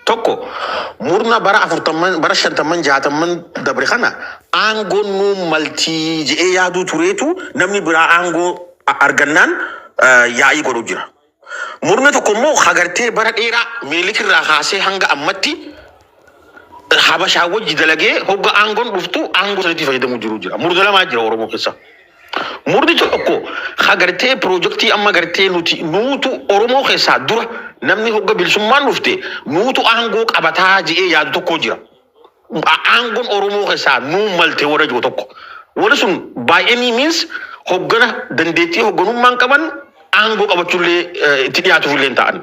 Tokko murna bara afurtamman bara shantamman jaatamman dabre kana aangoon nuu maltii je'ee yaaduu tureetu namni biraa aangoo argannaan yaa'ii godhu jira. Murni tokko immoo hagartee bara dheeraa Minilik irraa kaasee hanga ammatti Habashaa wajji dalagee hogga aangoon dhuftu aangoo sanitti fayyadamuu jiru jira. Murna lamaa jira Oromoo keessa. Murni tokko hagartee piroojeektii amma gartee nuti nuutu Oromoo keessaa dura namni hogga bilisummaan dhufte nuutu aangoo qabataa je'ee yaadu tokko jira. Aangoon Oromoo keessaa nuu malte warra jiru tokko. Warri sun by any means hoggana dandeettii hogganummaan qaban aangoo qabachuullee itti dhiyaatuufillee hin ta'an.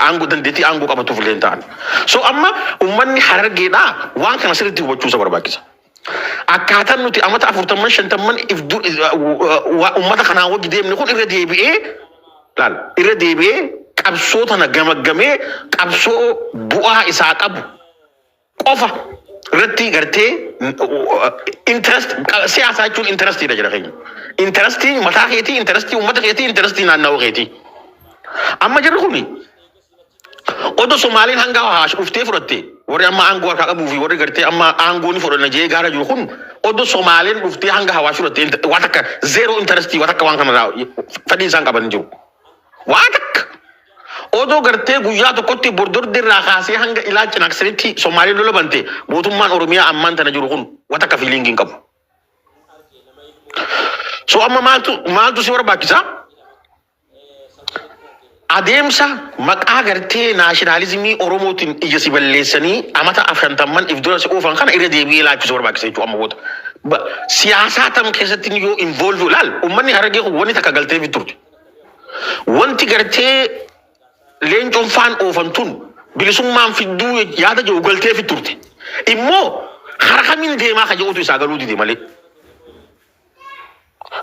Aangoo dandeettii aangoo qabatuufillee hin ta'an. So amma uummanni Harargeedhaa waan kana sirriitti hubachuu isa barbaachisa. Akkaataan nuti amata afurtamman shantamman if uummata kanaa wajji deemne kun irra deebi'ee laal irra deebi'ee qabsoo tana gamaggamee qabsoo bu'aa isaa qabu qofa irratti gartee interest siyaasaa jechuun interestiidha jira keenya. Interestii mataa keetii, interestii uummata keetii, interestii naannawaa keetii. Amma jirri kuni odoo Somaaliin hanga Hawaash dhuftee fudhatte, warri amma aangoo harkaa qabuu fi warri gartee amma aangoo ni fudhanna jee gaara jiru kun, odoo Somaaliin dhuftee hanga Hawaash fudhatte waa takka zero interestii, waa takka waan kanarraa fedhii isaan qaban hin jiru. Waa takka. Odoo gartee guyyaa tokkotti bordordi irraa kaasee hanga ilaa Cinaaksanitti Somaaliin lola bante, mootummaan Oromiyaa ammaan tana jiru kun waa takka feelingii hin qabu. So amma maaltu si barbaachisa? Adeemsa maqaa gartee nationalismii Oromootiin ija si balleessanii amata afrantamman if dura si oofan kana irra deebi'ee laachuu barbaachisa jechuudha amma booda. Siyaasaa tam keessatti yoo involve laal, uummanni Harargee kun wanni takka galtee turte. Wanti gartee leencoon faan oofan tun bilisummaan fidduu yaada jiru galtee turte. Immoo karaa kamiin deemaa ka jedhutu isaa galuu dide malee.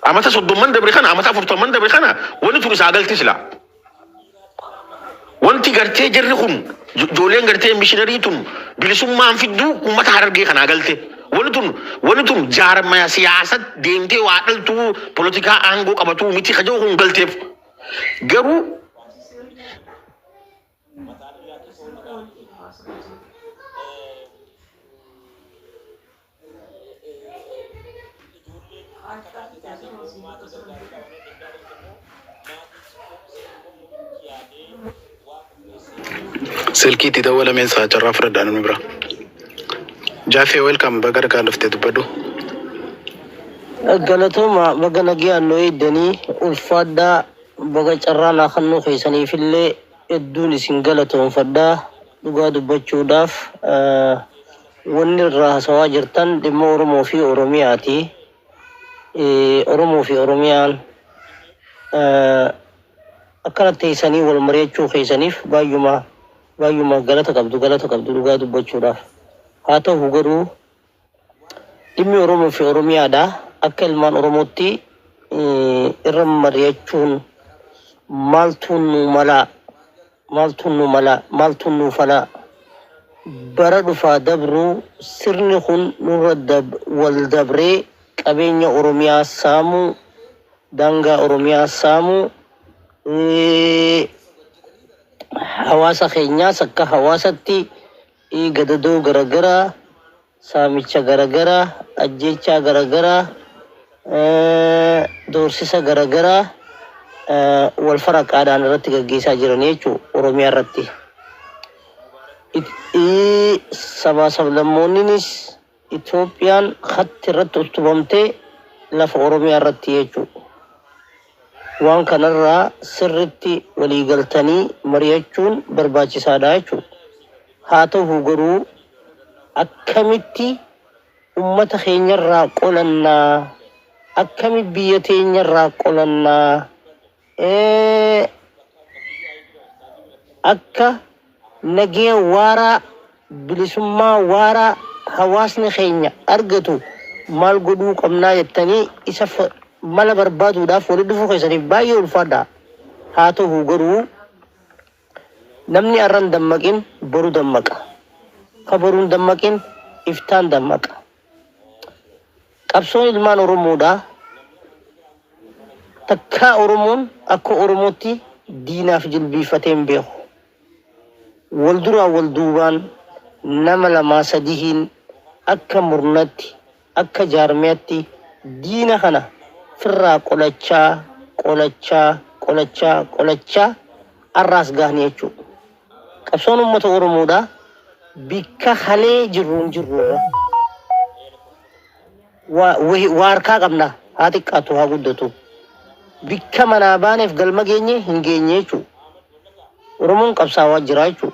Amata 30n dabre kana, amata 40n dabre kana, wanni tun isaa galti silaa. Wanti gartee jarri kun ijoolleen gartee missionarii tun bilisummaan fidduu uummata Harargee kanaa galte. Wanni tun jaarmaya siyaasa deemtee waa dhaltuu polotikaa aangoo qabatuu miti ka jiru kun galteef. Garuu Silkiitti dawwalameen isaa carraa fudhadhaa namni bira. Jaaffee, welcome, baga ragaa dhuftee, dubbadhu. Galatooma, baga nagaan nu eeddanii, ulfaadhaa, baga carraa naa kennuu keessaniifillee hedduun isin galatoonfadhaa. Dhugaa dubbachuudhaaf, wanni irraa haasawaa jirtan dhimma Oromoo fi Oromiyaati. Oromoo fi Oromiyaan akkana teessanii wal mari'achuu keessaniif baay'uma baay'uma galata qabdu, galata qabdu dhugaa dubbachuudhaaf. Haa ta'u garuu dhimmi Oromoo fi Oromiyaadha. Akka ilmaan Oromootti irra mari'achuun maaltu nu malaa, maaltu nu malaa, maaltu nu falaa? Bara dhufaa dabruu sirni kun nurra wal dabree qabeenya Oromiyaa saamuu, daangaa Oromiyaa saamuu, hawaasa keenyaas akka hawaasatti gadadoo garagaraa, saamicha garagaraa, ajjeechaa garagaraa, doorsisa garagaraa wal faraqaadhaan irratti gaggeessaa jiran jechuudha Oromiyaa irratti. Sabaa sablammoonninis Itoophiyaan hatti irratti utubamtee lafa Oromiyaa irratti jechuudha. Waan kanarraa sirritti waliigaltanii mari'achuun barbaachisaadha jechuudha. Haa ta'u garuu akkamitti ummata keenyarraa qolannaa, akkami biyya teenyarraa qolannaa, akka nagee waaraa, bilisummaa waaraa hawaasni keenya argatu maal godhuu qabnaa jettanii isa mala barbaaduudhaaf walitti dhufuu keessaniif baay'ee ulfaadha. Haa ta'u garuu namni arran dammaqin boru dammaqa. Ka boruun dammaqin iftaan dammaqa. Qabsoon ilmaan Oromoodhaa takkaa Oromoon akka Oromootti diinaaf jilbiifatee hin beeku. Wal duraa wal duubaan nama lamaa sadihiin akka murnatti, akka jaarmiyatti diina kana firraa qolachaa, qolachaa, qolachaa, qolachaa arraas gahani jechuu. Qabsoon ummata Oromoodhaa bikka kalee jirruun jirrurra waa harkaa qabna haa xiqqaatu haa guddatu. Bikka manaa baaneef galma geenye hin geenye jechuu. Oromoon qabsaawaa jira jechuu.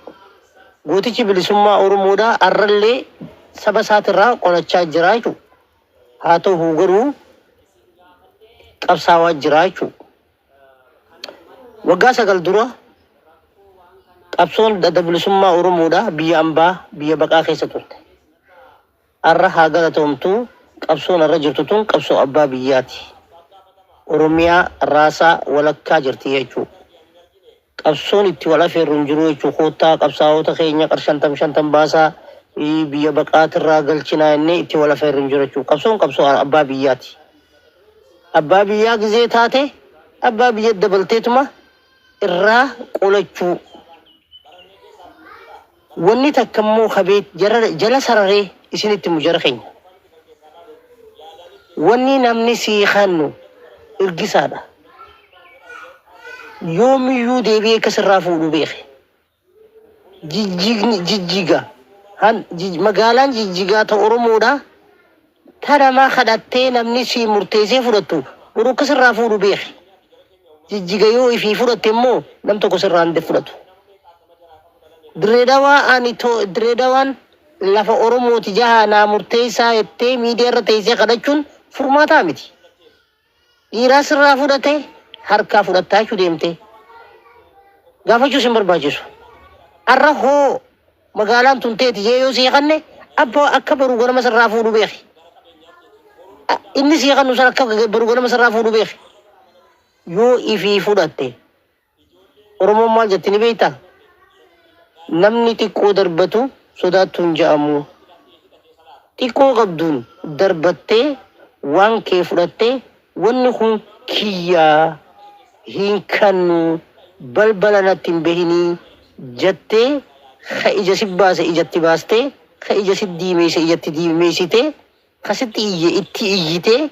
Gootichi bilisummaa Oromoodhaa arrallee saba isaatirraa qolachaa jira jechuu. Haa ta'u garuu qabsaawaa jira jechuu. Waggaa 9 dura qabsoon adda bilisummaa Oromoodhaa biyya ambaa biyya baqaa keessa turte. Arra haa galatoomtu qabsoon arra jirtu tun qabsoo abbaa biyyaati. Oromiyaa raasaa walakkaa jirti jechuu. Qabsoon itti wal afeerru hin jiru jechuu koottaa qabsaa'ota keenya qar shantam shantam baasaa biyya baqaatirraa galchinaa jennee itti wal afeerru hin jiru jechuu. Qabsoon qabsoo abbaa biyyaati. Abbaa biyyaa gizee taate abbaa biyya dabalteetuma irraa qolachuu. Wanni takka immoo kabee jala sararee isinitti himu jara keenya. Wanni namni sii kannu ergisaadha. Yoomiyyuu deebi'ee akka sirraa fuudhu beeki. Jijjigni jijjiga. Han, jij, magaalaan jijjigaa ta Oromoodha. Ta namaa kadhattee namni sii murteessee fudhattu boru akka sirraa fuudhu beeki. Jijjiga yoo ifii fudhatte immoo nam tokko sirraa hin fudhatu. Dirree Dhawaa ani to Dirree Dhawaan lafa Oromooti jahaa naa murteessaa jettee miidiyaa irra teessee kadhachuun furmaataa miti. Dhiiraa sirraa fudhate harkaa fudhattaa jechuu deemtee. Gaafachuus hin barbaachisu. Arra hoo magaalaan tun teeti jee yoo sii kanne abba akka boru ganama sirraa fuudhu beeki. Inni sii kannu san akka boru ganama sirraa fuudhu beeki. Yoo ifii fudhatte Oromoon maal jetti ni beektaa? Namni xiqqoo darbatu sodaattuu hin ja'amu. Xiqqoo qabduun darbattee waan kee fudhattee wanni kun kiyyaa hin kannu balbala natti hin behinii jettee ka ija si baase ijatti baastee ka ija si diimeeyse ijatti diimeeysitee ka sitti iyye itti iyyitee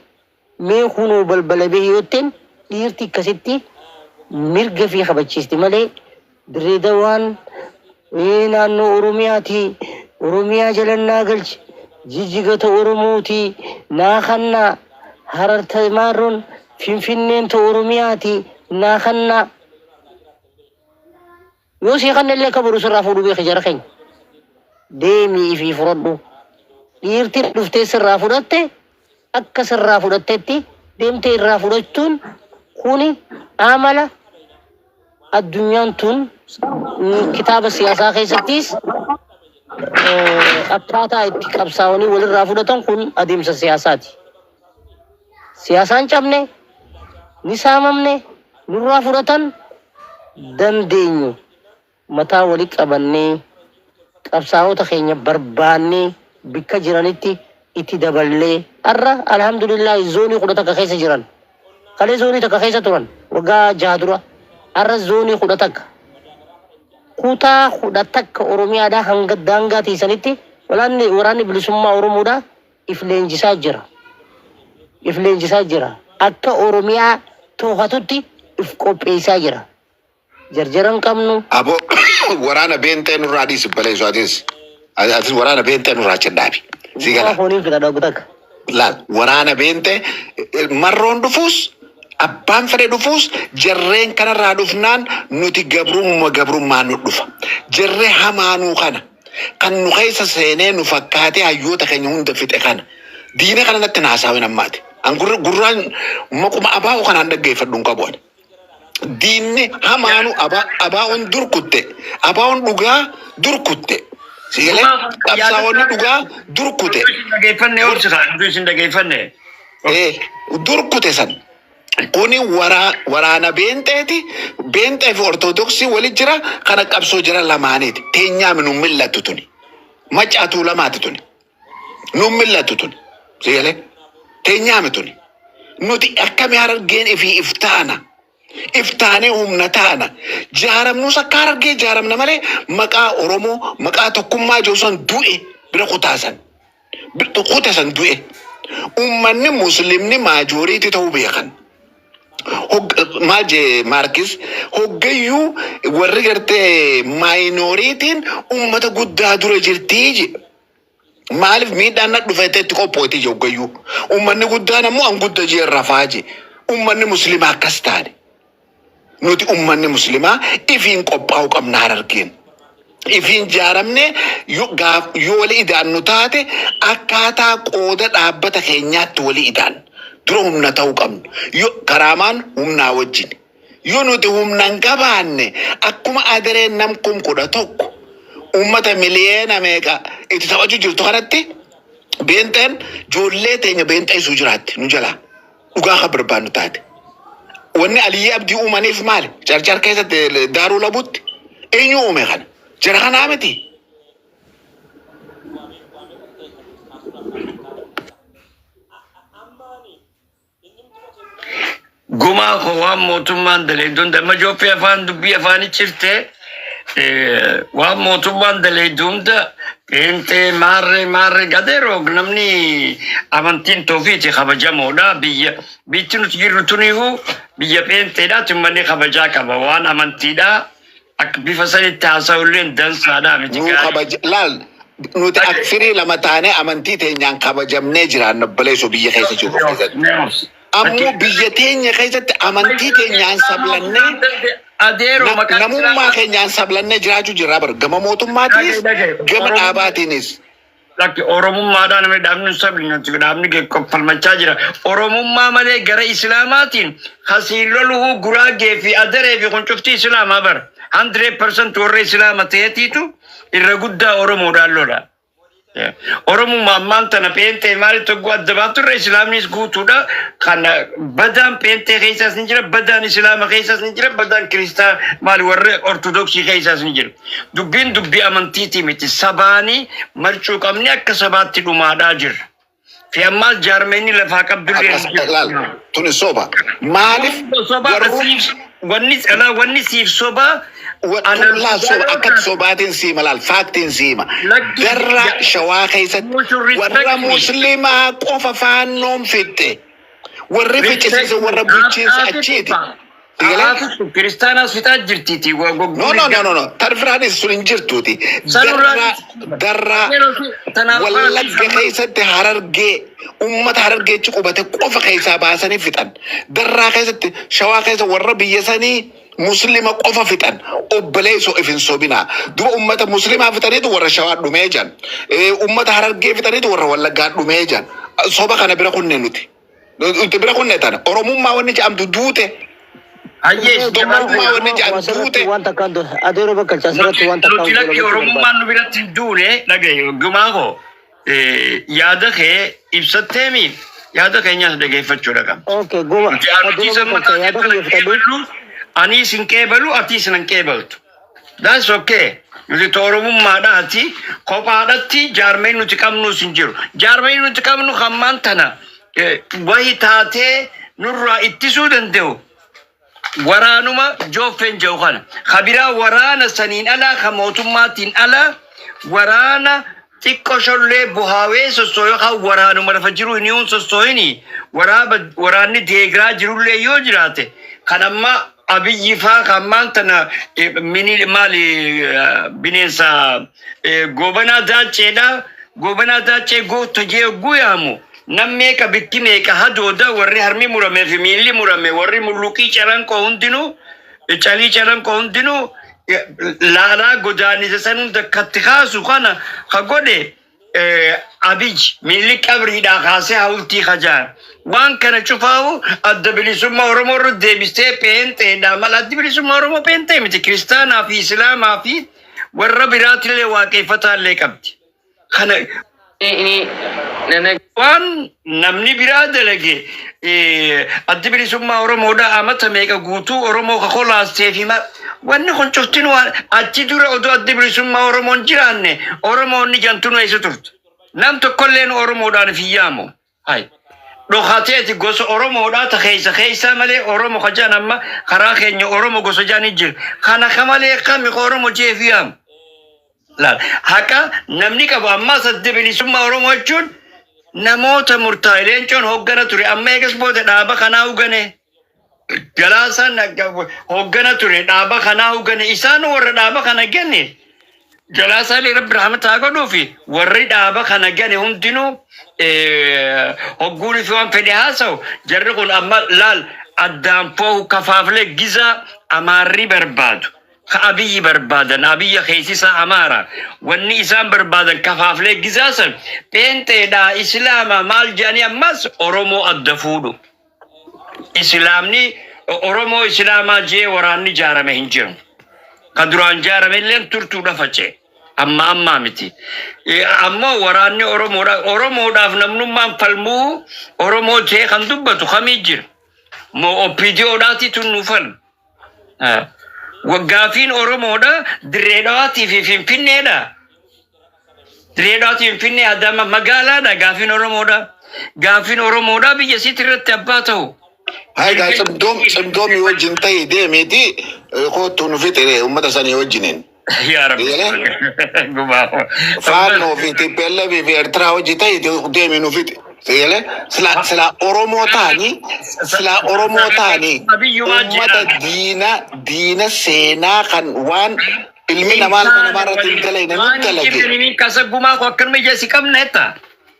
Mee kunoo balbala behi yotteen dhiirti akkasitti mirga fi kabachiisti malee Dirree Dawaan naannoo Oromiyaati Oromiyaa jalan naa galchi Jijjiga ta Oromooti naa kannaa Harar ta Maarroon Finfinneen ta Oromiyaati naa kannaa Yoo sii kannellee akka boru sirraa fuudhu beeki jara keenya. Deemii ifii fudhadhu. Dhiirti dhuftee sirraa fudhatte akka sirraa fudhattetti deemtee irraa fudhachuun kuni amala addunyaan tun kitaaba siyaasaa keessattis akkaataa itti qabsaa'anii walirraa fudhatan kun adeemsa siyaasaati. Siyaasaan cabne, ni saamamne, nurraa fudhatan dandeenyu mataa wali qabannee qabsaa'ota keenya barbaannee bikka jiranitti itti daballee har'a alhamdulillaahi zoonii 11 keessa jiran. Kalee zoonii takka keessa turan waggaa 6 dura har'a zoonii 11 kutaa 11 Oromiyaadhaa hanga daangaa tiisanitti waraanni bilisummaa Oromoodhaa if leenjisaa jira. If leenjisaa jira. Akka Oromiyaa toohatutti if qopheessaa jira. Jarjara hin qabnu. Aboo waraana beenxee nurraa dhiisi baleessu atis. Atis waraana beenxee nurraa achi dhaabi. Si Gumaa gala. fooniin fida dhagu takka. Laal waraana beenxee marroon dhufuus abbaan fedhe dhufuus jarreen kanarraa dhufnaan nuti gabrumma gabrummaa nu dhufa. Jarree hamaanuu kana Kan nu keessa seenee nu fakkaatee hayyoota keenya hunda fixe kana. Diina kana natti hin haasawin amma ati. An gurra gurraan maquma abaa'u kanaan dhaggeeffadhu hin qabu ani. Diinni hamaanu abaa'oon dur kutte. Abaa'oon dhugaa dur kutte. Si galee qabsaa'onni dhugaa dur kute. Isin dhageeffanne obsi kaa nuti isin dhageeffanne. Dur kute san. Kuni waraana beenxeeti. Beenxee fi ortodoksii wali jira. Kana qabsoo jira lamaaniiti. Teenyaami nu mil'attu tuni. Maccaa tuulamaati tuni. Nu mil'attu tuni. Si galee? Teenyaami tuni. Nuti akkami harargeen ifii if taana. Iftaanee humna taana. Jaaramnus akka Harargee jaaramna malee maqaa Oromoo, maqaa tokkummaa jiru san du'e bira kutaasan. Kutasan du'e. Uummanni Muslimni majority ta'uu beekan. Maal jee Maarkis? Hoggayyuu warri gartee minorityn uummata guddaa dura jirtii je. Maaliif miidhaan na dhufe itti qophooti je hoggayyuu. Uummanni guddaan ammoo an gudda jee rafaa je. Uummanni Muslimaa akkas taane. Nuti uummanni Muslimaa ifiin qophaa'uu qabna Harargeen. Ifiin jaaramne, yoo wali idaannu taate, akkaataa qooda dhaabbata keenyaatti wali idaan. Dura humna ta'uu qabnu. Yoo karaamaan humnaa wajjin. Yoo nuti humna hin qabaanne, akkuma adareen nam 11,000 uummata miliyeena meeqa itti taphachuu jirtu kanatti, beenxeen ijoollee teenya beenxeessuu jiraatti nu jalaa. Dhugaa kan barbaannu taate. Wanni Aliyyii Abdii uumaniif maali? Carcar keessatti Daaruu Labutti eenyu uume kana? Jara kanaa miti. Gumaa koo, waan mootummaan daleedduun damma Jooffee afaan dubbii afaanii cirtee, waan mootummaan daleeddu hunda pheenxee maarree maarree gadeeroo namni amantiin toofiiti kabajamoodha. Biyya biitti nuti jirru tuniihu biyya pheenxeedha, tummanni kabajaa qaba, waan amantiidha akka bifa sanitti haasa'ullee dansaadha miti. Nu gaarii. Kabaja laal, nuti akfirii lama taanee amantii teenyaan kabajamnee jiraanna, obboleessoo, biyya keessa jirru keessatti. Ammoo biyya teenya keessatti amantii teenyaan sablannee Adeeroo maqaa namummaa keenyaan sablannee jiraachuu jirra bara, gama mootummaatiinis gama dhaabaatiinis. Lakki, Oromummaadhaan namni dhaabni sabni nuti dhaabni falmachaa jira. Oromummaa malee gara Islaamaatiin hasiin loluhuu Guraagee fi Adaree fi kun cufti Islaamaa bara. 100% warra Islaama ta'eetiitu irra guddaa Oromoodhaan lola. Oromummaa ammaan tana pheenxee maali tokko adda baaftu irra Islaamnis guutuudha. Kan badaan pheenxee keessaas ni jira, badaan Islaama keessaas ni jira, badaan Kiristaan maali warra Ortodoksii keessaas ni jira. Dubbiin dubbii amantiitii miti. Sabaanii marcuu qabni akka sabaatti dhumaadhaa jirra. Fi ammaas jaarmeenni lafaa qabdullee Akkas hin jiru. laal, tuni soba. Maaliif Soba warru siif wanni alaa wanni siif soba. Tun laal, soba akkatti sobaatiin siima, laal, factiin siima. Lakki Darra Shawaa keessatti You should respect warra me. Muslimaa qofa faannoon fixxe. Warri ficcisiise warra bulchiinsa achiiti. Sigalee? Kiristaanaas fixaa jirtiiti. No, no, no, no, no. Tarfiraanis sun hin jirtuuti. Darraa darraa Wallagga keessatti Harargee, ummata Harargeechi qubate qofa keessaa baasanii fixan. Darraa keessatti, Shawaa keessa warra biyya sanii Muslima qofa fixan. Obboleessoo, if hin sobinaa. Duba ummata Muslimaa fixaniitu warra Shawaa dhumee jan. Ummata Harargee fixaniitu warra Wallaggaa dhumee jan. Soba kana bira kunne nuti. Nuti bira kunne tana. Oromummaa wanni jedhamtu duute. Hayyees. Tokkummaa wanni jedhan Asirratti duute. waan takkaan adeeroo bakka asirratti waan takkaan Nuti lakki, Oromummaan nu biratti hin duune. Dhagaye gumaa koo, yaada kee ibsatteemi, yaada keenyas dhageeffachuudha qabda. Okay, guma Nuti adeeroo amantii bakka yaada kiyya fudhadhu. qeeballu, anis hin qeebalu, atis hin qeebaltu. That's okay. Nuti Oromummaadhaati kophaadhatti jaarmeen nuti qabnus hin jiru. Jaarmeen nuti qabnu hammaan tana wahi taatee nurraa ittisuu danda'u waraanuma Jooffeen jedhu kana. Kabiraa waraana saniin alaa, ka mootummaatiin alaa, waraana xiqqoo shollee buhaawee sossoo yookaan waraanuma lafa jiru hin hi'uun sossoohini waraaba waraanni deegraa jirullee yoo jiraate, kan amma Abiyyi faa kan ammaan tana mini maali bineensa Goobanaa Daacceedha. Goobanaa Daaccee goota jee hogguu yaamu nam meeqa bikki meeqa hadooda, warri harmi muramee fi miilli murame, warri mulluqii calanqoo hundinuu, calii calanqoo hundinuu laalaa godaannisa san hunda katti kaasu kana ka godhe Abiy miilli qabriidhaa kaasee hawultii kajaan waan kana cufaahu Adda Bilisummaa Oromoo irra deebistee pheenxeedha mala. Addi Bilisummaa Oromoo pheenxee miti, Kiristaanaa fi Islaamaa fi warra biraatillee waaqeffataallee qabdi. Kana waan namni biraa dalage, Addi Bilisummaa Oromoodha amata meeqa guutuu Oromoo kakolaastee fi wanni kun cuftin waan achi dura odoo Addi Bilisummaa Oromoon jiraanne Oromoonni jantunu eessa turte? Nam tokkolleen Oromoodhaan hin yaamu. Hai. Dhokateeti gosa Oromoodhaa ta keessa keessaa malee Oromo ka jedhan amma karaa keenya Oromo gosa jedhanii jira. Kana ka malee kami ka Oromo jeefi yaamu. Laal haqa namni qabu ammaas adda bilisummaa Oromoo jechuun namoota murtaa'e leencoon hoggana ture amma eegas booda dhaaba kanaa hogane. Galaasaan hoggana ture dhaaba kanaa hoggane isaan warra dhaaba kana gane Galaasaa illee rabbi rahmata haa godhuufi warri dhaaba kana gane hundinuu hogguun fi waan fedhe haasa'u jarri kun amma laal addaan foohu kafaaflee gizaa amaarri barbaadu ka abiyyi barbaadan abiyya keessi isaa amaara wanni isaan barbaadan kafaaflee gizaa san pheenxeedhaa islaama maal jedhanii ammas oromoo adda fuudhu. Islaamni Oromoo Islaamaa jee waraanni ijaarame hin jiru. Ka duraan ijaarame illee turtuudha faca'e. Amma ammaa miti. Ammoo waraanni Oromoodha. Oromoodhaaf namnummaan falmuu Oromoo jee kan dubbatu kamii jira. Moo OPDOdhaati tun nu falmu. Waggaafiin Oromoodha dirree dhawaatii fi Finfinneedha. Dirree dhawaatii Finfinnee Adama magaalaadha gaafiin Oromoodha. Gaafiin Oromoodha biyya isiitti irratti abbaa ta'u. Haa egaa cimdoom cimdoomii wajjin ta'ii deemiiti koottuu nu fixe uummata sanii wajjiniin. Yaa Rabbi. Eegalee? Gumaa. Faannoo fi TPLF fi Eertiraa hojii ta'e deemi nu fixe. Eegalee? Silaa silaa Oromoo ta'anii silaa Oromoo ta'anii Abiyyumaa uummata jira. diina diina seenaa kan waan ilmi namaa ilma namaa irratti hin dalagne nu Waan hin dalage. jirre kasa gumaa koo akkanuma ija si qabna jetta.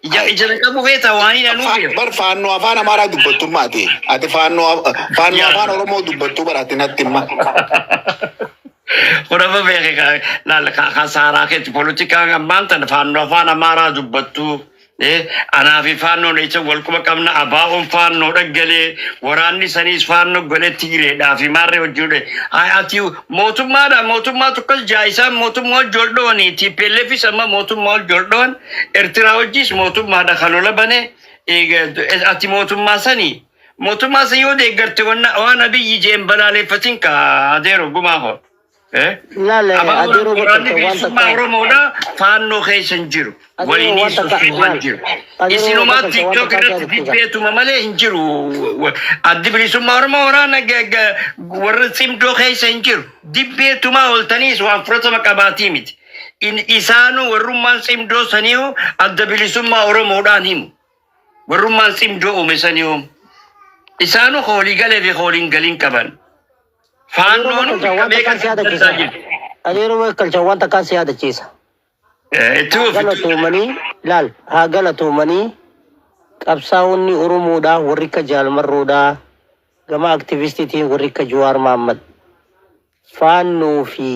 Ija ija na qabu feeta waan hin anuu beeku. Bar faannoo afaan Amaaraa dubbattummaati. Ati faannoo faannoo Yaa. afaan Oromoo dubbattuu baraatti natti himma. Kun amma beeke laal kasaaraa keetti poolitikaan ammaan tana faannoo afaan Amaaraa dubbattu. Anaa fi faannoon isa wal quba qabna abaa'oon faannoo dhaggalee waraanni saniis faannoo godhee Tigireedhaa fi maarree hojii godhe. Ati mootummaadha mootummaa tokkos jaa isaan mootummaa hojii ol dhowanii TPLFis amma mootummaa hojii ol dhowan Eertiraa hojiis mootummaadha kan lola bane ati mootummaa sanii mootummaa san yoo deeggarte waan abiyyi jeen balaaleffatin ka adeero gumaa hoo. Laal Abaa'oon adeeroo waraanni bakkalcha waan bilisummaa takka Oromoodha faannoo keessa hin jiru. adeeroo Waliin waan takka sosoowwan laal jiru. adeeroo Isinumaa bakkalcha waan TikTok takka irratti yaadachiisa. dibbeetuma malee hin jiru. Addi bilisummaa Oromoo waraana warra cimdoo keessa hin jiru. Dibbeetumaa ooltaniis waan fudhatama qabaatii miti. Isaanuu warrummaan cimdoo saniihu adda bilisummaa Oromoodhaan himu. Warrummaan cimdoo uume saniihu. Isaanuu hoolii galee fi hooliin galiin qaban. Adeeroo Faannoon bakkalcha bakka waan meeqa takkaan si yaadachiisa. darsaa jirti. Adeeroo bakkalcha waan takkaan si yaadachiisa. Itti Haa fufi. galatoomanii laal haa galatoomanii qabsaa'onni Oromoodhaa warri akka Jaalmarroodhaa gama aktivistiitiin warri akka Jawaar Mahaammad Faannoo fi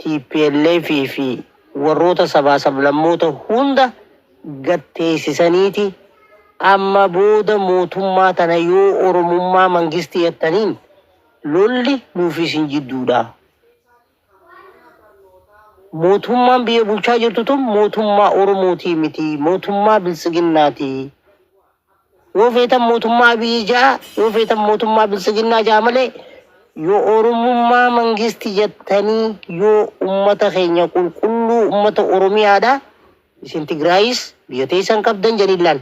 tplf fi warroota sabaa sablammoota hunda gad teessisaniiti amma booda mootummaa tana yoo Oromummaa mangistii jettaniin lolli nuufi isin jidduudha. Mootummaan biyya bulchaa jirtu tun mootummaa Oromootii miti, mootummaa Biltsiginnaati. Yoo feetan mootummaa Abiyyi ja'a, yoo feetan mootummaa Biltsiginnaa ja'a malee yoo Oromummaa mangisti jettanii yoo ummata keenya qulqulluu ummata Oromiyaadha isin Tigraayis biyya teessan qabdan jedhin laal.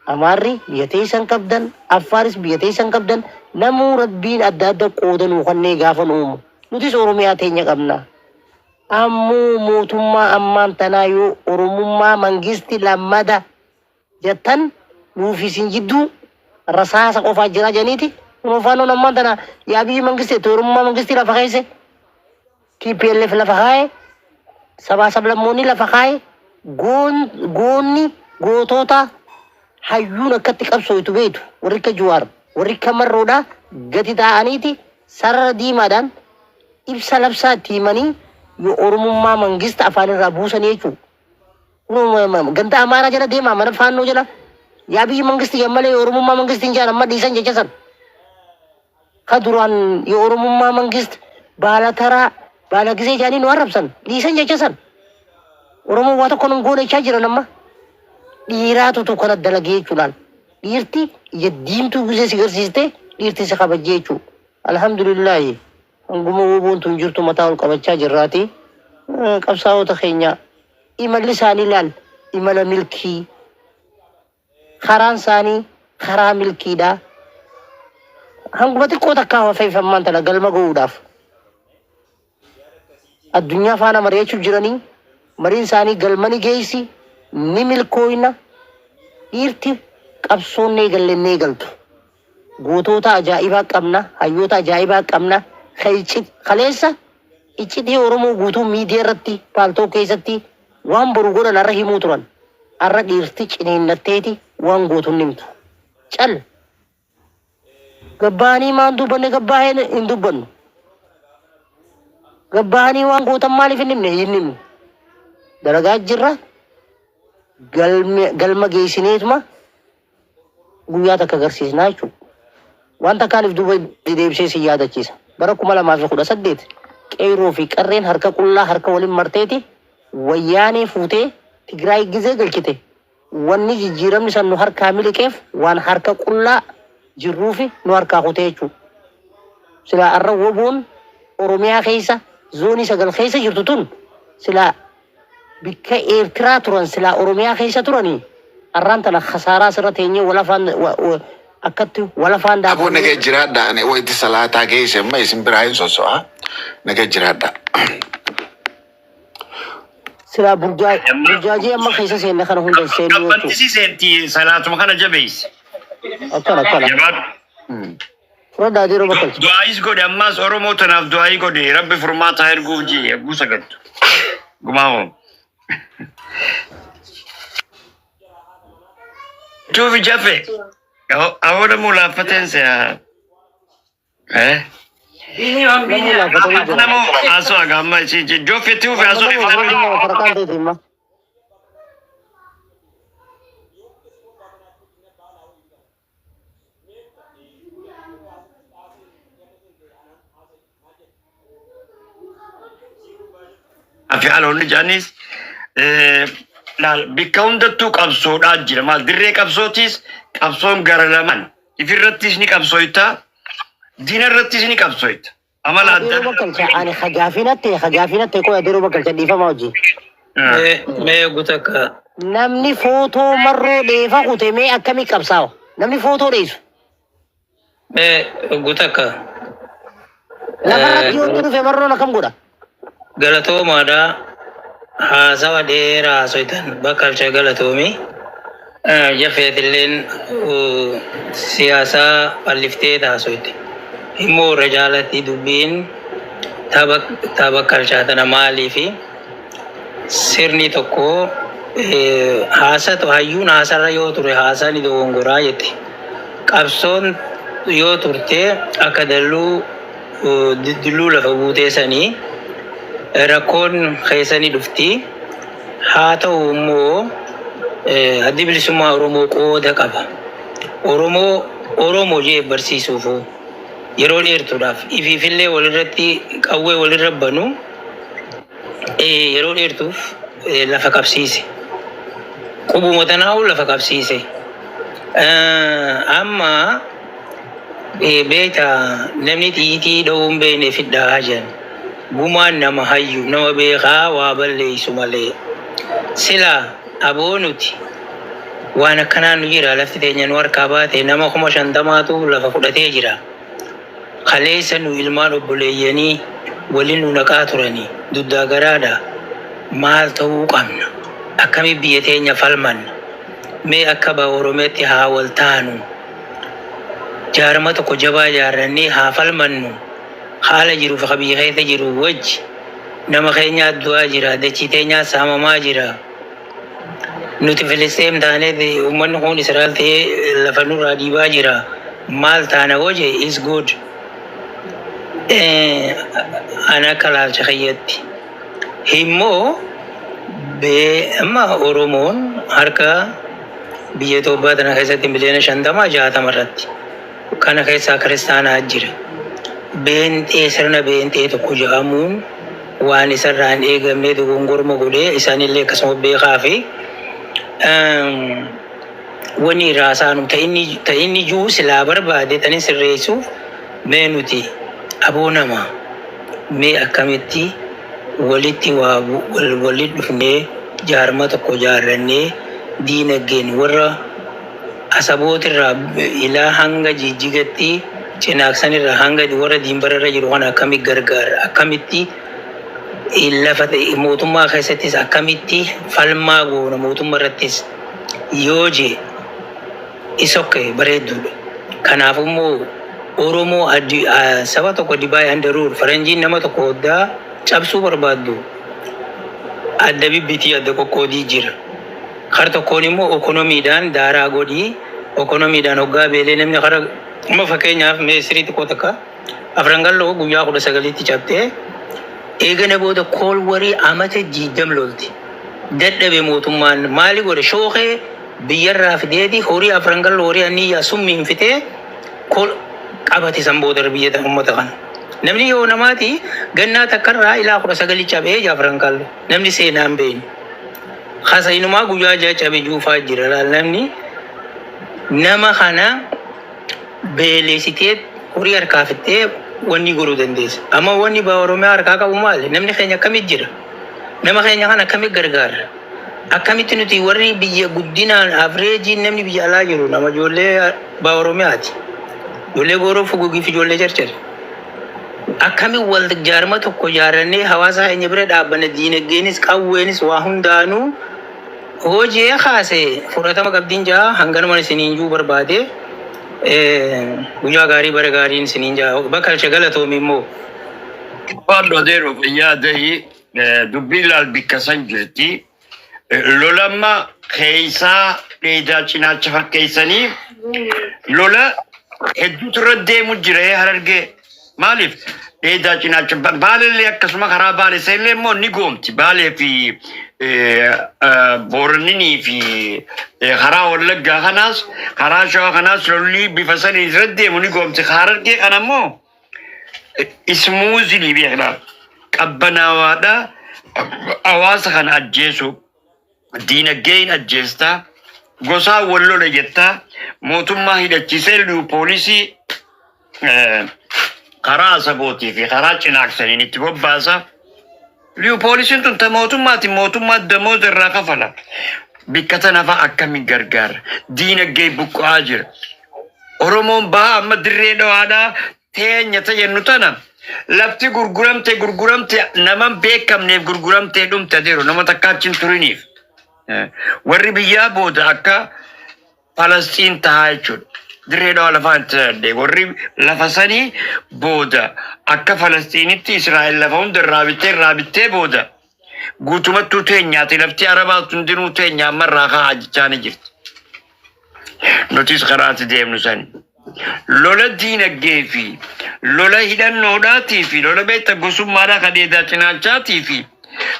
Amaarri biyya teessan qabdan, Affaaris biyya teessan qabdan namuu rabbiin adda adda qooda nuu kannee gaafa nu uumu. Nutis Oromiyaa teenya qabna. Ammoo mootummaa ammaan tanaa yoo Oromummaa mangisti lammada jettan nuufi isin jidduu rasaasa qofaa jira jedhaniiti kunoo faannoon ammaan tana yaa biyyi mangisti jette oromummaa mangistii lafa keesse TPLF lafa kaaye sabaa sablammoonni lafa kaaye goon goonni gootota hayyuun akkatti qabsooytu beektu warri akka Juwaar warri akka Marroodhaa gadi taa'aniiti sarara diimaadhaan ibsa labsaa itti himanii yoo oromummaa mangista afaanirraa buusanii jechuudha. Ganda Amaaraa jala deemaa mana faannoo jala yaa biyyi mangisti jedhan malee Oromummaa mangisti hin jedhan amma dhiisan jecha san. Ka duraan yoo Oromummaa mangist baala taraa baala gisee jedhanii nu arrabsan dhiisan jecha san. Oromoon waa tokko nun goone jechaa jiran amma. Dhiiraatu tokko kana dalagee jechuudhaan. Dhiirti ija diimtuu gisee si garsiiste dhiirti si kabajjee jechuudha. Alhamdulillaahi. Hanguma woboon tun jirtu mataa ol qabachaa jirraati. Qabsaa'ota keenya imalli isaanii laal imala milkii karaan isaanii Karaa milkiidhaa hanguma xiqqoo takkaa hafeef ammaan tana galma ga'uudhaaf. Addunyaa faana mari'achuuf jiranii mariin isaanii galma ni geessi, ni milkooyna. Dhiirti qabsoon ni eegalle ni eegaltu. Gootota ajaa'ibaa qabna, hayyoota ajaa'ibaa qabna. Kaleessa iccitii Oromoo guutuu miidiyaa irratti, Paltalk keessatti waan boru godhan har'a himuu turan. Har'a dhiirti ciniinnatteeti waan gootu hin himtu. Cal. Gabbaanii maan dubbanne gabbaahee hin dubbannu. Gabbaanii waan gootan maaliif hin himne hin himnu. Dalagaa jirra, galma geessineetuma guyyaa takka agarsiisnaa jechuudha. Waan takkaaniif duuba deebisee si yaadachiisa. Bara 2018 qeerroo fi qarreen harka qullaa harka waliin marteeti wayyaanee fuutee Tigraay gizee galchite. Wanni jijjiiramni san nu harkaa miliqeef waan harka qullaa jirruufi nu harkaa kutee jechuudha. Silaa arra woboon Oromiyaa keessa zoonii 9 keessa jirtu tun silaa bikka Eertiraa turan, silaa Oromiyaa keessa turanii, arraan tana khasaaraa asirra teenyee walafaan akkatti walafaan Aboo daabbannee. Nagee jiraadha. Ani wayitti salaataa geesse, amma isin biraa hin sosso'a. Nagee jiraadha. Silaa burjaajii amma keessa seenne kana hunda hin seennuu jechuudha. Qabbanti seenti, salaatuma kana jabeessi. Akkana akkana. Jabaadhu. Fudhadhaa adeeroo bakkalcha. Du'aayis godhe ammaas, Oromoo tanaaf du'aayii godhe, Rabbi furmaata erguuf jee eeguu sagaltu. Gumaa hoo. Tuufi jafe. Awoo namuu laaffateen se'a. Eh? Namuu laaffatanii jira. Namuu haasoo haga amma joffe tuufi haasoo Namuu iftan. nama faraqaan ta'e himma. Afi aloonni jaanis laal, bikka hundattuu qabsoodhaa jira. Maal, dirree qabsootis qabsoon gara lamaan ifirrattis ni qabsooyta, diina irrattis ni qabsooyta. Amala adda Adeeroo bakkalcha, ani hagaafinatti hagaafinatti qoy, adeeroo bakkalcha, dhiifama hojii. Mee mee gutakka. Namni footoo marroo dheefa kute mee akkamii qabsaawa? Namni footoo dheessu. Mee gutakka. Lafarratti yoo itti dhufe marroon akkam godha? Galatoomaadha. Haasawa dheeraa haasoytan, bakkalcha, galatoomi. Jafeetilleen siyaasaa bal'iftee haasoyte. Immoo irra jaalatti dubbiin ta bakkalchaa tana, maaliifi sirni tokko haasatu hayyuun haasarra yoo ture haasaa ni dogongoraa jette. Qabsoon yoo turte akka dalluu dilluu lafa buutee sanii rakkoon keessa ni dhufti. Haa ta'u immoo Addi Bilisummaa Oromoo qooda qaba. Oromoo Oromoo jee barsiisuufu yeroo dheertuudhaaf ifiifillee walirratti qawwee walirra banu yeroo dheertuuf lafa qabsiise. Qubuma tanaa'u lafa qabsiise. Amma beekta, namni xiyitii dha'uu hin beekne fidhaa jedhan. Gumaan nama hayyu, nama beekaa waa balleessu malee. Sila aboo nuti waan akkanaa nu jira, lafti teenya nu harkaa baate, nama 50,000tu lafa fudhatee jira. Kaleessa nu ilmaan obboleeyyanii waliin nu naqaa turanii duddaa garaadha. Maal ta'uu qabna? Akkamitti biyya teenya falmanna? Mee akka baha Oromiyaatti haa wal taanu. Jaarma tokko jabaa ijaarrannee haa falmannu. Haala jiruuf ka biyya keessa jiru wajji nama keenyaa du'aa jira, dachii teenyaa saamamaa jira. Nuti Filisxeem taanee uummanni kun Israa'el ta'ee lafa nurraa dhiibaa jira. Maal taana hoo jee is good. Ana akka laalcha kiyyatti. Immoo amma Oromoon harka biyya Itoophiyaa tana keessatti miliyoona 50 60 irratti. Kana keessaa kiristaanaa jira. Beenxee, sirna beenxee tokko jedhamuun waan isarraa hin eegamne dogongorma godhee, isaanillee akkasuma beekaa fi wanni irraa saanu ta inni juu silaa barbaade tanin sirreessuuf, mee nuti aboo nama mee akkamitti walitti waa walitti dhufnee jaarma tokko jaarrannee diinagdeen warra Asabootirraa ilaa hanga Jijjigatti, Cinaaksanirraa hanga warra Diimbararra jiru kana akkamitti gargaara, akkamitti lafa mootummaa keessattis akkamitti falmaa goona mootummaa irrattis yoo jee is okay, bareedduudha. Kanaaf immoo Oromoo saba tokko divide and rule, faranjiin nama tokko hoddaa cabsuu barbaaddu adda bibbitii adda qoqqoodii jira. Kar tokkoon immoo okonomiidhaan daaraa godhii, okonomiidhaan hoggaa beelee namni kara amma fakkeenyaaf meesirii xiqqoo takka Afran Qalloo guyyaa 19tti cabxee eegana booda kool warii amata 20 lolti. Dadhabe mootummaan maali godhe? Shookee biyyarraa fideeti horii Afran Qalloo horii anniyyaa summiin fixee kool qabate san booda biyya uummata kana. Namni yoo namaati gannaa takkarraa ilaa 19 cabee jaa Afran Qalloo namni seenaa hin beekne. Kasa inumaa guyyaa 6 cabe juufaa jira laal. Namni nama kana beelesitee horii harkaa fixxee wanni godhuu dandeessa. Amma wanni baha Oromiyaa harkaa qabu maali? Namni keenya akkamitti jira? Nama keenya kana akkamitti gargaarra? Akkamitti nuti warri biyya guddinaan average namni biyya alaa jiru nama ijoollee baha Oromiyaati. Ijoollee Gooroo Fugugii fi ijoollee Carcar. Akkamitti wal jaarma tokko ijaarrannee hawaasa keenya bira dhaabbanna, diinagdeenis qawweenis waa hundaanuu hojii kaase fudhatama qabdiin jaa hanganuma isiniin juu barbaade. Guyyaa gaarii, bara gaariin isiniin jaa. Bakka galatoomi immoo. Waan adeeroo fayyaa ta'ii dubbii laal bikka san jirti. Lolamma keessaa dheedaa cinaacha fakkeessanii lola hedduutu irra deemu jira Harargee. Maaliif dheedaa cinaacha Baalellee akkasuma karaa Baalee illee immoo ni goomti. Baalee fi Booranninii fi karaa Wallaggaa kanaas karaa Shawaa kanaas lolli bifa sanii irra deemu ni goomti. Harargee kana immoo smoothly beekna, qabbanaawaadha. Hawaasa kana ajjeesu diinagdeen ajjeestaa, gosaa wal lola jettaa, mootummaa hidhachiisee liyu poolisii karaa Asabootii fi karaa Cinaaksaniin itti bobbaasa. Liyu poolisiin tun ta mootummaati, mootummaa damooza irraa kafala. Bikka tana fa'a akkamiin gargaara? Diinagdee buqqa'aa jira. Oromoon bahaa amma Dirree Dhawaadhaa teenya ta jennu tana lafti gurguramte gurguramte naman beekamneef gurguramtee dhumte adeeru nama takka achi hin turiniif. Warri biyyaa booda akka Falasxiin tahaa jechuudha. Dirree Dhawaa lafaan itti dadde warri lafa sanii booda akka Falasxiinitti Israa'el lafa hunda irraa bittee irraa bittee booda guutumattuu teenyaati, lafti Arabaa hundinuu teenya amma irraa ka'aa jechaa ni jirti. Nutis karaatti deemnu sani. Lola diinagdee fi lola hidhannoodhaatii fi lola beekta gosummaadhaa kan dheedaa cinaachaatii fi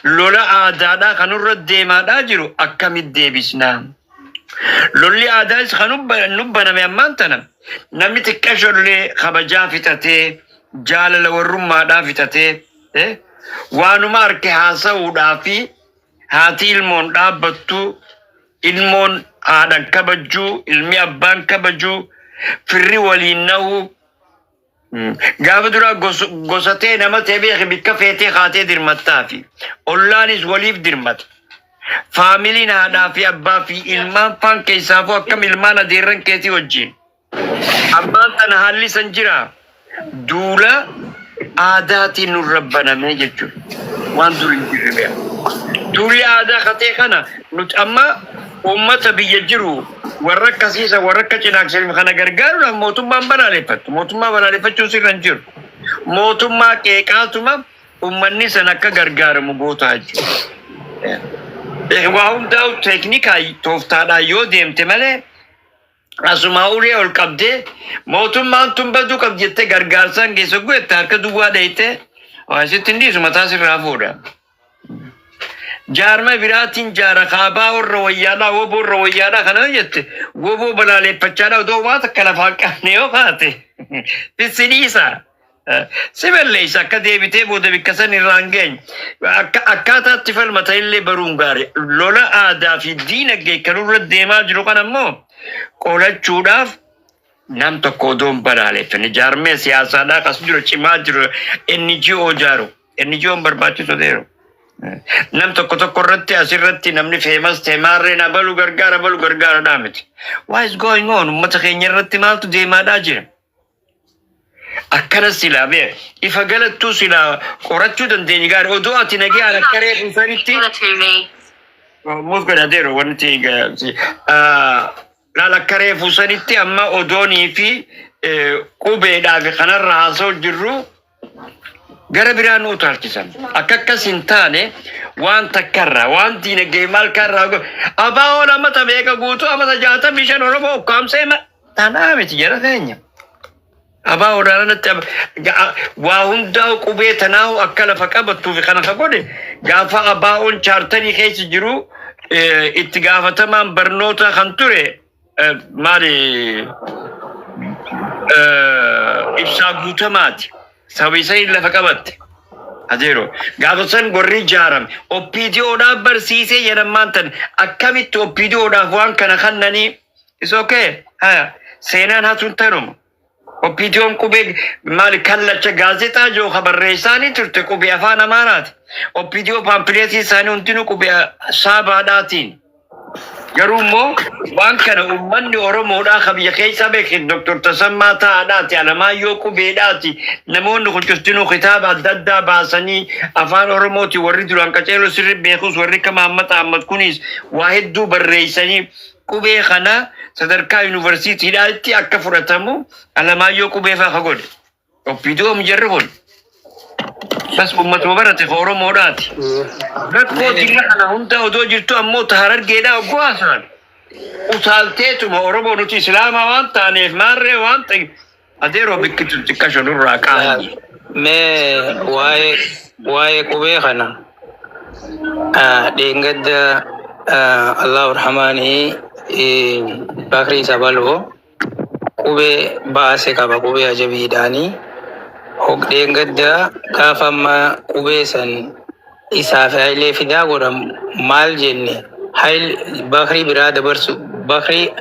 lola aadaadhaa kan nurra deemaadhaa jiru akkamitti deebisnaa? Lolli aadaas kan nu baname ammaan tana namni xiqqashollee kabajaa fixatee, jaalala warrummaadhaa fixatee, waanuma arke haasa'uudhaa fi haati ilmoon dhaabbattu, ilmoon haadhan kabajjuu, ilmi abbaan kabajuu, firri waliin nahuu. Gaafa duraa gosa tee nama tee beeki bikka feetee kaatee dirmattaa fi ollaanis waliif dirmata. Faamiliin haadhaa fi abbaa fi ilmaan faan keessaafuu akkam ilmaan adeerran keetii wajjin. Abbaan tana haalli san jira. Duula aadaatiin nurra banamee jechuudha. Waan dur hin jirre beeka. Duulli aadaa katee kana nuti amma uummata biyya jiru warra akkasiisa warra akka Cinaaksanii kana gargaaruudhaaf mootummaan balaaleffattu. Mootummaa balaaleffachuun sirra hin jiru. Mootummaa qeeqaatuma uummanni san akka gargaaramu gootaa jechuudha. Waa hundaa'u teeknikaa tooftaadhaan yoo deemte malee asumaa ulee ol qabdee mootummaan tun baduu qabdi jettee gargaarsaan geessa guette harka duwwaa dhayitee waa sitti hin dhiisu, mataa sirraa fuudha. Jaarma biraatiin jaara kaabaa warra wayyaadhaa, woboo warra wayyaadhaa kana yoo jette, woboo balaaleffachaadhaa odoo waa takka lafaa hin qabne yoo kaate si dhiisa. Si balleessa, akka deebitee booda bikka san irraa hin geenye. Akka akkaataatti falmata illee baruun gaarii. Lola aadaa fi diinagdee kan irra deemaa jiru kana immoo qolachuudhaaf nam tokko odoo hin balaaleffanne jaarmee siyaasaadhaa kas jiru cimaa jiru NGO jaaru. NGO'n barbaachisu ta'eeru. Nam tokko tokko irratti asirratti namni famous ta'e maarreen abalu gargaara, abalu gargaaraadhaa miti. What is going on? Uummata keenya irratti maaltu deemaadhaa jira? Akkana silaa bee ifa galattuu silaa qorachuu dandeenye gaarii odoo ati nagaan akka reefu sanitti muuf godhateeru wanti laal akka reefu sanitti amma odoonii fi qubeedhaa fi kanarra haasa'u jirru gara biraa nu utaalchisan. Akka akkas hin taane waan takkarraa waan diinagdee maal karraa abaawoon amata meeqa guutuu amata 65 Oromoo ukkaamsee tanaa miti jara keenya. Abaawoodhaan alatti waa hundaa qubee tanaa akka lafa qabattuuf kana ka godhe gaafa abaawoon chaartarii keessa jiru itti gaafatamaan barnoota kan ture maali, Ibsaa Guutamaati. Sababa isa lafa qabatte. Adeero gaafa san warri ijaarame OPDOdhaaf barsiisee jedhamaan tan akkamitti OPDOdhaaf waan kana kannanii is okay. Haya, seenaan hatuun tanuma. OPDOn qubee maali kallacha gaazexaa jiru ka barreessaanii turte qubee afaan Amaaraati. OPDO paampileetii isaanii hundinuu qubee Saabaadhaatiin. Garuu immoo waan kana uummanni Oromoodhaa ka biyya keessaa beekin Dr. Tasammaa Ta'aadhaati, Alamaayyoo Qubeedhaati. Namoonni kun cuftinuu kitaaba adda addaa baasanii afaan Oromooti warri duraan qaceeloo sirri beekus warri akka Mahammad Ahmad kunis waa hedduu barreessanii qubee kana sadarkaa yuunivarsiitiidhaatti akka fudhatamu Alamaayyoo Qubee fa'aa ka godhe. OPDO jarri kun. Bas uummatuma barate ka Oromoodhaati. Rakkoo dilla kana hunda odoo jirtu ammoo ta Harargeedhaa oggoo haasa'an. Utaalteetuma Oromoo nuti Islaamaa waan taaneef maarree waan ta'e adeeroo bikkitu xiqqasho nurraa qaanii. Mee waa'ee qubee kana dheengadda Allahu Rahmaanii Bakrii Sabaloo qubee baase qaba, qubee ajabiidhaanii. Dheengadda gaafa amma qubee san isaa fi Hayilee Fidaa godhamu maal jenne? Bakrii biraa dabarsu, Bakrii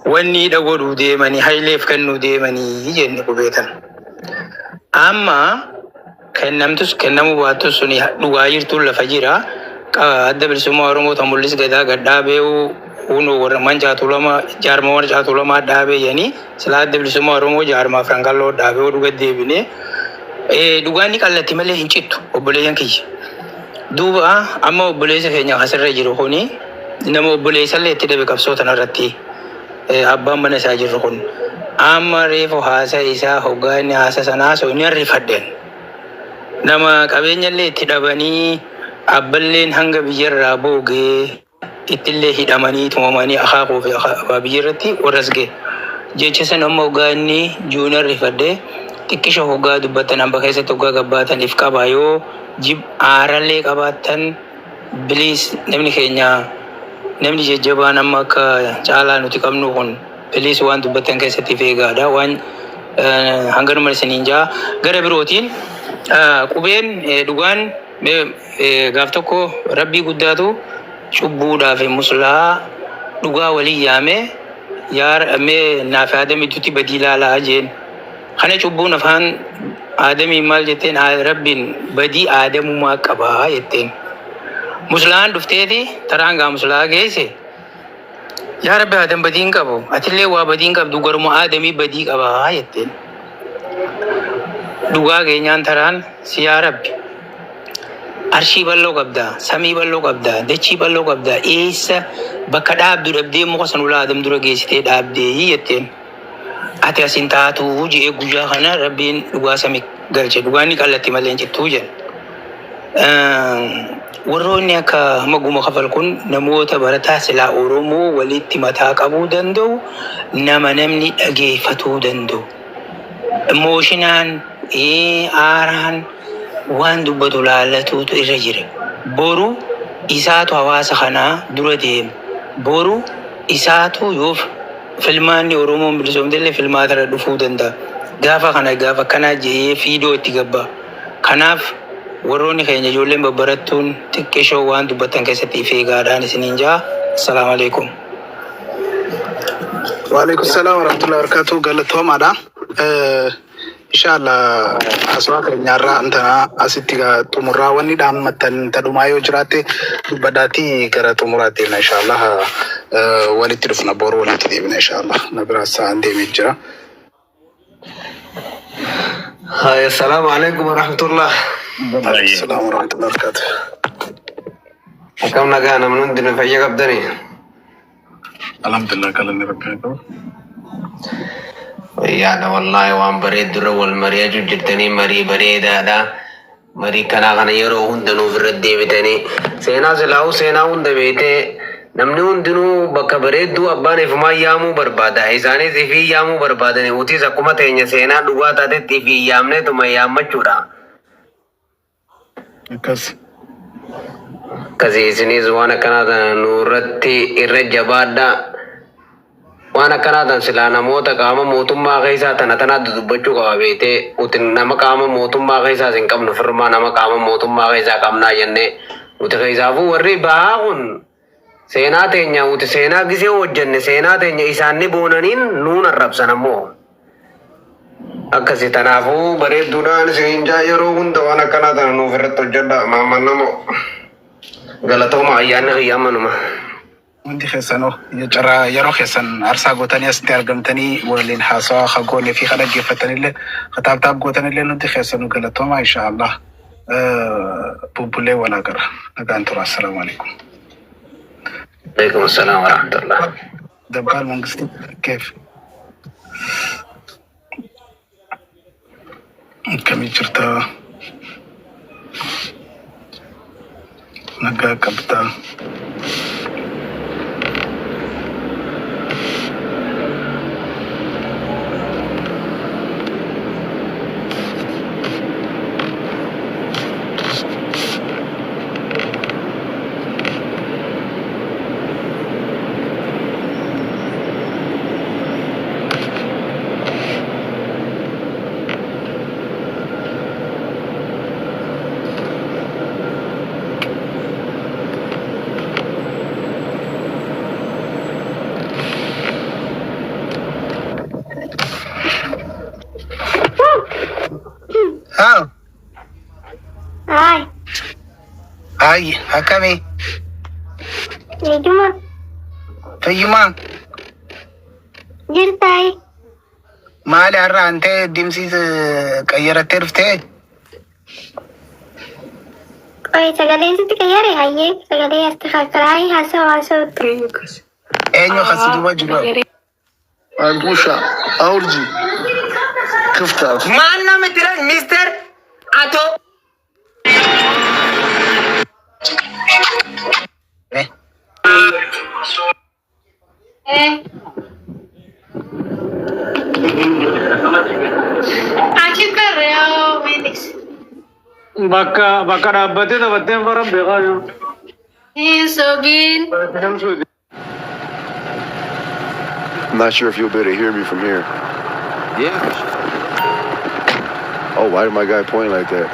wanni hidha godhuu deemanii Hayileef kennuu deemanii jenne qubee tana. Amma kennamtus kennamuu baattus suni dhugaa jirtuun lafa jira. Adda Bilisummaa Oromoo tan mul'is gadaa gad dhaabee hunoo warra mancaatu lama jaarma warcaatu lama dhaabee jedhanii silaa Adda Bilisummaa Oromoo jaarma afran qalloo dhaabee dhuga deebinee dhugaan ni qallatti malee hin cittu, obboleeyyan kiyya. Duuba amma obboleessa keenya asirra jiru kuni nama obboleessallee itti dhabe qabsoo tanarratti abbaan mana isaa jirru kun amma reefu haasa isaa hoggaa inni haasa sana haasa'u ni arrifadheen. Nama qabeenyallee itti dhabanii abballeen hanga biyyarraa boogee ittillee hidhamanii tumamanii akaakuu fi abbaa biyyarratti warras ga'e. Jecha san amma hoggaa inni juun arrifadhee xiqqisha hoggaa dubbattan hamba keessatti hoggaa gabbaatan if qabaa yoo jib aarallee qabaattan please. Namni keenya namni jajjabaan amma akka caalaa nuti qabnu kun please waan dubbattan keessatti if eegaadha. Waan hanganuma isiniin jaa. Gara birootiin qubeen dhugaan gaaf tokko rabbii guddaatu cubbuudhaa fi muslaa dhugaa walii yaame yaa mee naaf aadamitutti badii laalaa jeen. Kana cubbuun afaan aadamiin maal jetteen? Rabbiin badii aadamumaa qabaa jetteen. Muslaan dhufteeti taraan gaa muslaa geesse. Yaa Rabbi, aadam badii hin qabu, atillee waa badii hin qabdu, garuma aadamii badii qabaa jetteen. Dhugaa geenyaan taraan si yaa Rabbi. Arshii bal'oo qabda, samii bal'oo qabda, dachii bal'oo qabda, eessa bakka dhaabdu dhabdee muka san ulaa aadam dura geessitee dhaabdee jetteen. Ati asin taatu je'ee guyyaa kana Rabbiin dhugaa sami galche. Dhugaan ni qallatti malee hin cittuu jedhe. Warroonni akka maguma kafal kun namoota barataa silaa Oromoo walitti mataa qabuu danda'u, nama namni dhageeffatuu danda'u. Emotionaan aaraan waan dubbatu laallatuutu irra jira. Boru isaatu hawaasa kanaa dura deema. Boru isaatu yoo filmaanni Oromoon bilisoomte illee filmaata irra dhufuu danda'a. Gaafa kana gaafa akkanaa jedhee fiidoo itti gabbaa. Kanaaf warroonni keenya ijoolleen babbarattuun xiqqishoo waan dubbattan keessatti if eegaadhaan isiniin jaa. Assalaamu alaikum. Waalaikum salaam warahmatullahi wabarakatuh. Galatoomaadha. Inshallah haasawaa keenyarraa amtanaa asitti gaa xumurraa wanni dhaammattan tadhumaa yoo jiraatte dubbadhaatii gara xumuraatti deemna inshallah. Walitti dhufna, boru walitti deemna inshallah. Na biraa sa'aan deemee jira. Hi, assalamu alaikum warahmatullah. Alaikum salaam warahmatullahi wabarakatuh. Akkam nagaa, namni hundinuu fayya qabdanii? Alhamdulillah, galanni rabbi haa ta'u. Fayyaadha wallaahi, waan bareeddurra wal mari'achuu jirtanii, marii bareedaadha. Marii kanaa kana yeroo hunda nuuf irra deebitanii seenaa silaa'uu seenaa hunda beektee namni hundinuu bakka bareedduu abbaan ifumaan yaamuu barbaada. Isaanis ifii yaamuu barbaadani, utis akkuma teenya seenaa dhugaa taatetti ifii yaamneetuma yaammachuudha. Akkas. Akkasii isinis waan akkanaa tana nurratti irra jabaadha. Waan akkanaa tan silaa namoota qaama mootummaa keessaa tana tanaatti dubbachuu qaba beektee. Uti nama qaama mootummaa keessaas hin qabnu, firmaa nama qaama mootummaa keessaa qabnaa jennee nuti keessaafuu warri bahaa kun seenaa teenya uti seenaa gisee hojjenne seenaa teenya isaan ni boonaniin nuun arrabsan ammoo. Akkasi tanaafuu bareedduudhaan isiniin jaa, yeroo hunda waan akkanaa tana nuuf irratti hojjedha maamannamo. Galatooma, ayyaanni kiyya ammanuma. Hundi keessanuu carraa yeroo keessan aarsaa gootanii asitti argamtanii waliin haasawaa ka goonee fi ka dhaggeeffatanillee, ka tap tap gootanillee, hundi keessanuu galatooma inshallah. Bubbulee walaa gara. Nagaan tura. Assalaamu alaikum. Alaikum assalam wa rahmatullah. Dabbaal Mangistuu keef. Akkamii jirta? Nagaa qabdaa? Haa, Ay, ay, akkamii? Fayyuma. Fayyumaa? Jirtaay. Maali har'a antee dimsii qayyarattee dhuftee? Qoy, sagaleen sitti qayyare? Hayyee, sagalee astakaakalaa haasawa haasawutti. Eenyu kasi duuba jiru? አንኩሻ አውርጂ ክፍታፍ ማን ነው የምትለኝ? ሚስተር አቶ Achi perreo, Melis. Bakka bakka dhaabbattee taphatteen fara beekaa jiru. Hin sobin. I'm not sure if you'll be able to hear me from here. Yeah. Oh, why did my guy point like that?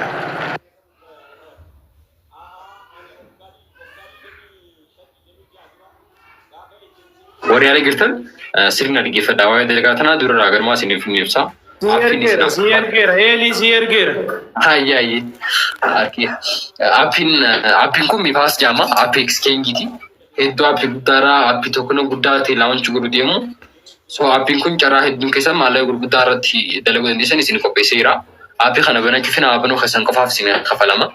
Warri yaada jirtan sirna dhaggeeffadhaa. Waa'ee dalagaa tanaa durarraa galumaa isiniif ni ibsa. Si Aappiin isin ergeera, si ergeera, eelii si ergeera. Hayya hayye. Aappiin kun Mifaas jedhama. Aappii exchangeeti. Hedduu aappii guddaadha. Aappii tokko guddaa ta'e launch godhu deemu. So aappiin kun carraa hedduun keessa maallaqa gurguddaa irratti dalaguu dandeessan isin qopheesseera. Aappii kana banachuuf nama banuu keessan qofaaf isin kafalama.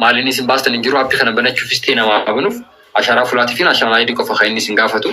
Maaliin isin baastan hin jiru. Aappii kana banachuufis ta'e nama banuuf ashaaraa fuulaatii fi national ID qofa kan inni isin gaafatu.